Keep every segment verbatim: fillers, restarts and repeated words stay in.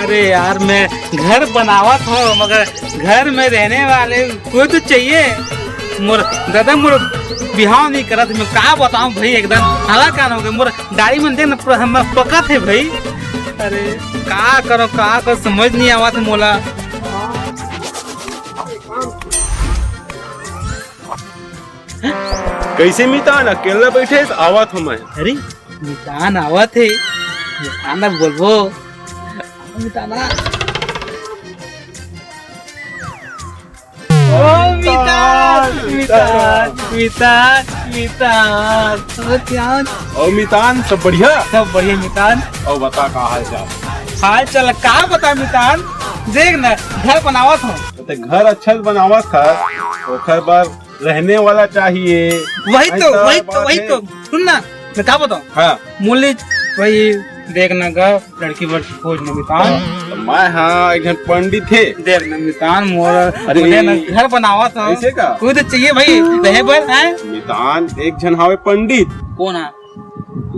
अरे यार, मैं घर बनावत हूँ, मगर घर में रहने वाले कोई तो चाहिए। मोर दादा मोर बिहाव नहीं करत, मैं का बताऊँ भाई, एकदम हालाकान हो गए। मोर दाढ़ी मन देख ना, पूरा हमर पकत है भाई। अरे का करो, का करो, समझ नहीं आवत है मोला। कइसे मितान अकेल्ला बइठे हस? आवत हँव मैं। अरे मितान आवत हे, मितान ला बोलबो। मितान आ। ओ मितान, मितान, मितान, मितान। अरे क्या? ओ मितान, सब बढ़िया? सब बढ़िया मितान। अउ बता का हाल चाल? हाल चाल का बता मितान, देख ना घर बनावत हँव। त घर अच्छा से बनावत हस, ओखर बर रहने वाला चाहिए। वही तो, ऐसा वही तो, बात वही है। तो। सुन ना, मैं का बताऊँ? हाँ। मुली, वही देख ना गा, लड़की बर खोज ना मितान। त मैं हाँ एक झन पंडित हे। देख ना मितान, मोर अरे। मुझे ना घर बनावत हँव। ऐसे का? कोई तो चाहिए भाई, रहे बर, हैं? मितान एक झन हावे पंडित। कौन है?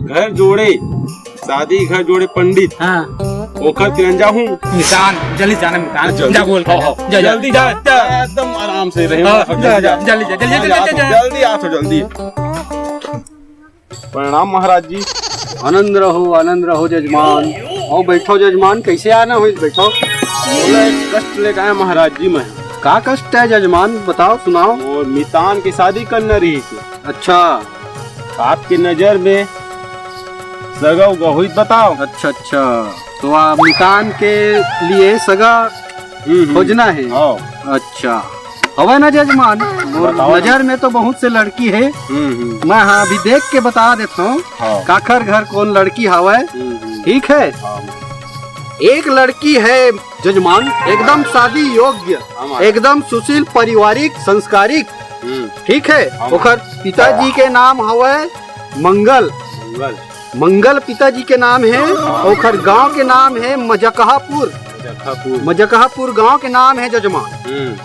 घर जोड़े, शादी घर जोड़े पंडित। हाँ। ओकर तिरंजा हूँ। मितान, जल्दी जाना मितान। जल्दी। जा बोल, हाँ, हाँ। जा, जा, जल्दी जा, जा। जा। एकदम आराम से रहे। हाँ, जा, जा, जल्दी जा, जल्दी, जल्दी, जल्दी, जल्दी। जल्दी आ तो जल्दी। प्रणाम महाराज जी। आनंद रहो, आनंद रहो जजमान। आओ बैठो जजमान, कैसे आना हुई, बैठो। मोला एक कष्ट लेके आया महाराज जी मैं। का कष्ट है जजमान, बताओ, सुनाओ। मोर मितान के शादी करना रही थी। अच्छा। आपके नजर में सगा उगा होई त बताओ। अच्छा, अच्छा, तो आप मितान के लिए सगा हम्म, हम्म। खोजना है? हाँ। अच्छा, हवय ना जजमान, मोर बताओ ना। नजर में तो बहुत से लड़की है। हम्म, हम्म। मैं हाँ अभी देख के बता देता हूँ हाँ। काखर घर कौन लड़की हवय। हम्म, हम्म। ठीक है, हाँ। एक लड़की है जजमान, एकदम शादी योग्य, हाँ, महाराज। एकदम सुशील, पारिवारिक, संस्कारिक। हम्म। ठीक है, हाँ, ओखर पिताजी के नाम हवय मंगल। मंगल। मंगल पिताजी के नाम है, हाँ। ओखर गांव के नाम है मजकहापुर। मजकहापुर। मजकहापुर गांव के नाम है जजमान। हम्म।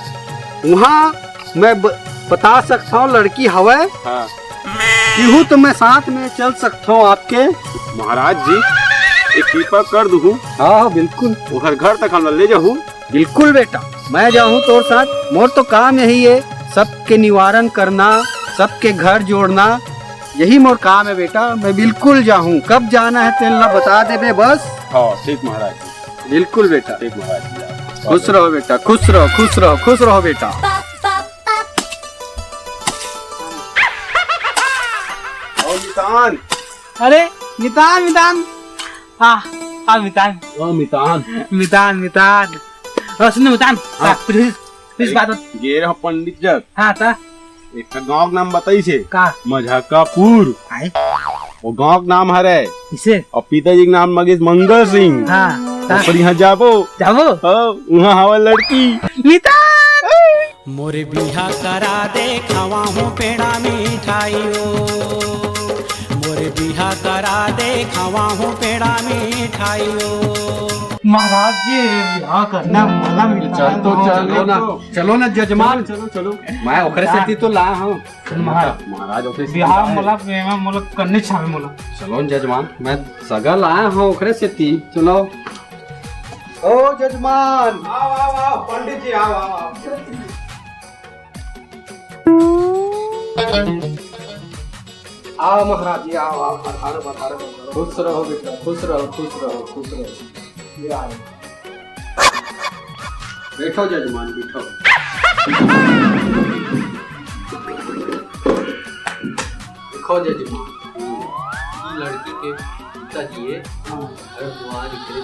वहाँ मैं ब-, बता सकता हूँ लड़की हवय। हाँ। किहू तो मैं साथ में चल सकता हूँ आपके। महाराज जी, एक कृपा कर दूँ। हाँ, हाँ, बिल्कुल। ओखर घर तक हम ले जाहूँ। बिल्कुल बेटा, मैं जाहूँ तोर साथ। मोर तो काम यही है, सबके निवारण करना, सबके घर जोड़ना, यही मोर काम है बेटा। मैं बिल्कुल जाहूँ, कब जाना है तेन ला बता देबे बस। हाँ, ठीक महाराज जी। बिल्कुल बेटा। ठीक महाराज जी। खुश रहो बेटा, खुश रहो, खुश रहो, खुश रहो बेटा। और मितान। अरे मितान, मितान। हाँ, हाँ मितान। वाह मितान। मितान, मितान। अ, सुन ना मितान। हाँ। हाँ, कुछ, कुछ बात बत- गे रहा पंडित जग। हाँ, ता? एक ठा गांव के नाम बताइस हे। का? मझकापुर। आए? वो गांव के नाम हरे। किसे? और पिताजी के नाम मगेश मंगल सिंह। हाँ, ता? ओकर यहाँ जाबो। जाबो? हाँ, वहाँ हवा लड़की। मितान! मोर बिहा करा दे, खवाहूँ पेड़ा मिठाई ओ। मोर बिहा करा दे, खवाहूँ पेड़ा मिठाई ओ। महाराज जी, बिहा करना मोला मितान चल तो, चलो ना, चलो ना जजमान। चलो, चलो। मैं ओकरे सेती तो ला हूँ। महाराज, ओकरे सेती बिहा ला हूँ। मोला, मोला करने छावे मोला। चलो ना जजमान, मैं सगा लाया हूँ ओकरे सेती। चलो। ओ जजमान। आओ, आओ, आओ, पंडित जी, आओ, आओ, आओ। आओ महाराज जी, आओ, आओ, पधारो, पधारो, पधारो। खुश रहो बेटा, खुश रहो, खुश रहो, खुश रहो। ये आए। बैठो जजमान, बैठो। देखो जजमान, ये लड़की के पिताजी है, भरद्वाज करे।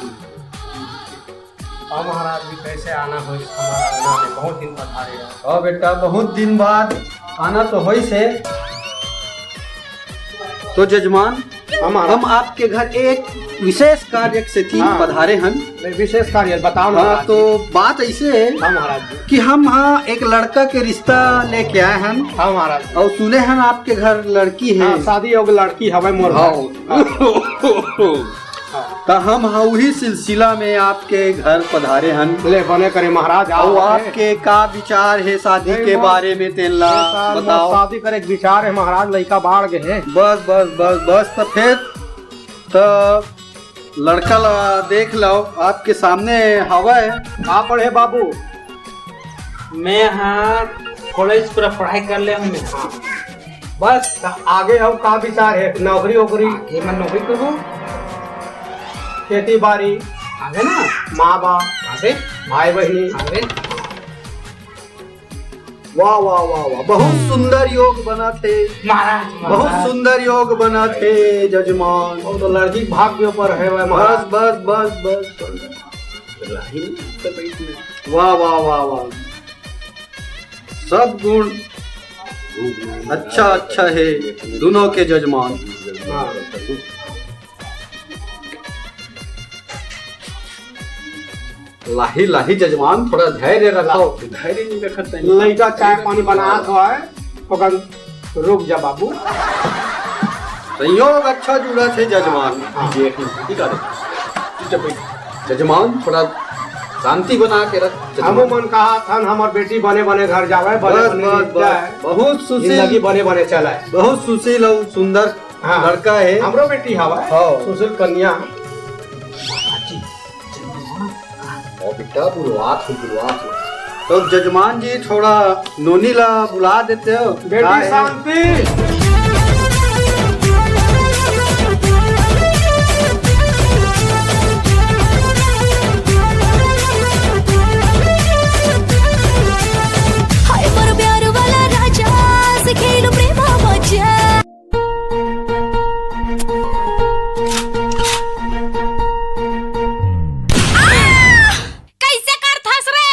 हाँ महाराज जी, कैसे आना होइस हमारा अंगना में? बहुत दिन पधारे हैं। हाँ बेटा, बहुत दिन बाद आना तो होइस हे। तो जजमान, हाँ महाराज। हम आपके घर एक विशेष कार्य के सेती हाँ। पधारे हन। नहीं, विशेष कार्य बताओ ना हाँ, महाराज तो जी। बात ऐसे है हाँ महाराज जी। कि हम हाँ एक लड़का के रिश्ता लेके आए हन। हाँ महाराज जी। और सुने हन आपके घर लड़की है। हाँ, शादी योग्य लड़की हवे मोर हाँ। घर। हाँ। त हम ह उही सिलसिला में आपके घर पधारे हन। ले बने करे महाराज, आओ अउ आके। आपके का विचार हे शादी नहीं, के मोर, बारे में तेन ला ए साल मोर बताओ। शादी करे के विचार हे महाराज, लइका बाढ़ गे हे। बस, बस, बस, बस, त फेर त लड़का ला देख लो, आपके सामने हवय। का पढ़े बाबू? मैं हाँ कॉलेज पूरा पढ़ाई कर ले हूँ मैं। हाँ। बस। त आगे अउ का विचार हे? नौकरी वोकरी? आगे मैं नौकरी करबो। खेती बाड़ी? आगे ना। माँ बाप? आगे। भाई बहिनी? आगे। वाह वाह वाह वाह, बहुत सुंदर योग बना थे। महाराज, बहुत महाराज। सुंदर योग बना थे जजमान। वो तो लड़की के भाग्य पर है वह महाराज। बस बस बस बस बस। वाह वाह वाह वाह, सब गुण अच्छा अच्छा है दोनों के जजमान। हाँ। लाही लाही जजमान, थोड़ा धैर्य रखो। धैर्य नहीं रखत है। लइका चाय पानी बनात हवय, ओकर रुक जा बाबू। संयोग अच्छा जुड़ा थे जजमान। हाँ। ये एक मिनट, ठीक है, चुपचाप बैठ। जजमान, थोड़ा शांति बना के रख जजमान। हमू मन कहा थन हमर बेटी बने बने घर जावे, बने बस, बने बस, निपटे, बस। बहुत सुशील। जिंदगी बने बने चले। बहुत सुशील अउ सुंदर हाँ। लड़का है। हमरो बेटी हवा। हाँ। सुशील कन्या। ओ बेटा, बुलवा तू, बुलवा तू। तो जजमान जी, थोड़ा नोनी ला बुला देते हो। बेटी काहे? शांति। हाय मोर प्यार वाला राजा, सिखेलु प्रेम मजा। आह! कइसे करथस रे?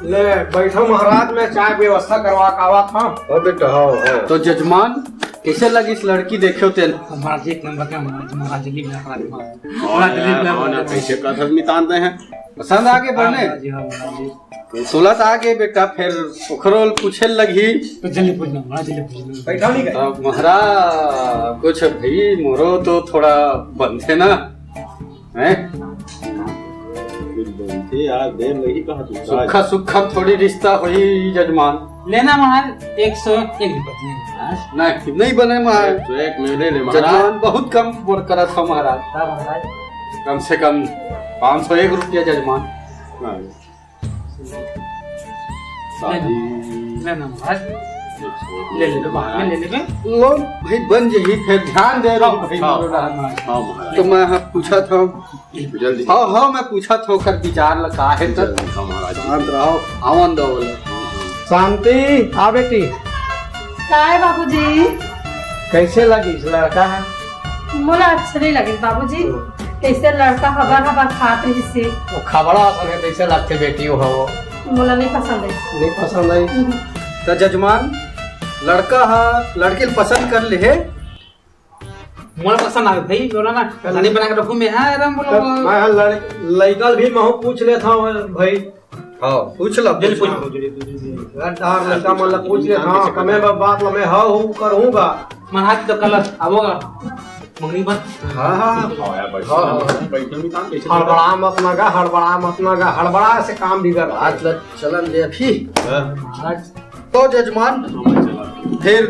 ले, बैठो महाराज, मैं चाय व्यवस्था करवा के आवत हूँ। हो बेटा, हो, हो। तो जजमान, कइसे लगिस लड़की देखे हो तेन? महाराज, एक नंबर का महाराज, महाराज जी, महाराज, महाराज। हाँ, महाराज जी, हाँ, महाराज। कैसे कथक नितान दे हैं? पसंद आ गे हाँ, बने? महाराज जी, हाँ, महाराज जी। तोला त आ गे बेटा, फेर ओखरो ल पूछे ल लगही। तो जल्दी पूछ लो, हाँ, जल्दी पूछ लो। बैठा नहीं गए। तब महाराज, कुछ भाई मोरो तो थोड़ा बनथे ना, हैं? कुछ बनथे यार, देर लगही कहा तू। सुक्खा सुक्खा थोड़ी रिश्ता होही जजमान। लेना महाराज, एक सौ एक रुपये। नहीं, नहीं बने महाराज। एक सौ एक में ले ले महाराज। जजमान बहुत कम बोल करत हो महाराज। हाँ महाराज। कम से कम पाँच सौ एक रुपया जजमान। हाँ। शादी। ले ना महाराज। ले ले, ले ले। लो भाई, बन जही, फेर ध्यान दे रहो हाँ, भाई, हाँ, मोरो हाँ, रहन। हाँ, महाराज। तो मैं हाँ पूछा था। जल्दी। हाँ, हाँ, मैं पूछा था ओकर विचार ला का हे त। जल्दी, हाँ, महाराज। शांत रहो, आवन दो बोले। शांति, आ बेटी। काय बाबूजी? कैसे लगिस लड़का ह? मोला अच्छा नहीं लगिस बाबूजी। हम्म। कैसे लड़का हबर हबर खात रहिस हे। वो खबड़ा असन हे, कैसे लगथे बेटी वो ह वो? मोला नहीं पसंद है। नहीं पसंद है? हम्म। तो जजमान, लड़का ह लड़की ल पसंद कर ले हे। मोला पसंद आ भाई, बोला ना, शादी बना के रखूं मैं, हाँ, एकदम बोलो। तब मैं ह लड़-, लइका ल भी महू पूछ लेत हूँ भाई। हाँ, पूछ लो, जल्दी पूछ लो। पूछ लो। यार, तार लड़का मन ला पूछ ले, हाँ, कमे बा-, बात ला मैं हाँ हूँ करूँगा। मन हाथ तो कल आवोगा, मंगनी पर। हाँ, हाँ। हाँ यार, बैठो हाँ, ना, हाँ। बैठो नहीं, काम कैसे हड़बड़ा मत ना गा, हड़बड़ा मत ना गा, हड़बड़ा से काम बिगड़ रहा है। बात ल-, चलन दे अभी। हाँ। आज तो जजमान, फिर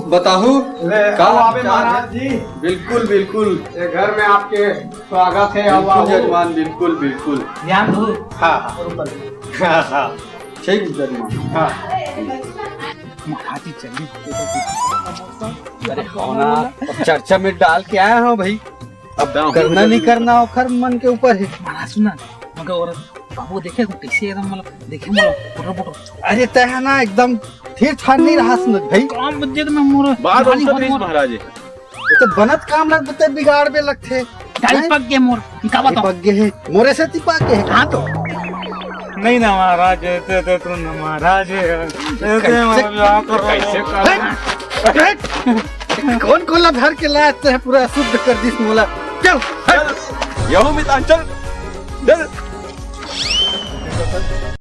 बताहू ले, का आओ, आवे विचार है? महाराज जी। बिल्कुल, बिल्कुल। ये घर में आपके स्वागत है, आओ, बिल्कुल आओ। जजमान, बिल्कुल, बिल्कुल। ध्यान दो। हाँ, हाँ। ऊपर। हाँ, हाँ। ठीक जजमान। हाँ। महाराज जी, चलिए। अरे हाँ ना, अब चर्चा में डाल के आया हूँ भाई। अब करना नहीं करना ओखर मन के ऊपर है। महाराज सुना, मगर और बाबू देखे को कैसे एकदम मतलब देखे मतलब पुटर पुटर। अरे तय है ना एकदम ठीक ठाक नहीं रहा सुनत भाई। काम बज्जे तो मैं मोर बात खाली उनसे हो प्लीज मोर। महाराज। तो बनत काम लग बते बिगाड़ बे लगथे। गाड़ी हैं? पक गए मोर, का बताओ? पक गए है, मोरे से ती पक गए है। हाँ तो। नहीं ना महाराज, ते, ते, तू ना महाराज है। ते, ते, कैसे? मतलब, यहाँ करो। कैसे? हट! हट! कौन कौन ला धर के लात हे, पूरा शुद्ध कर दिस मोला। चल, हट। चल, यहू मितान, चल, चल।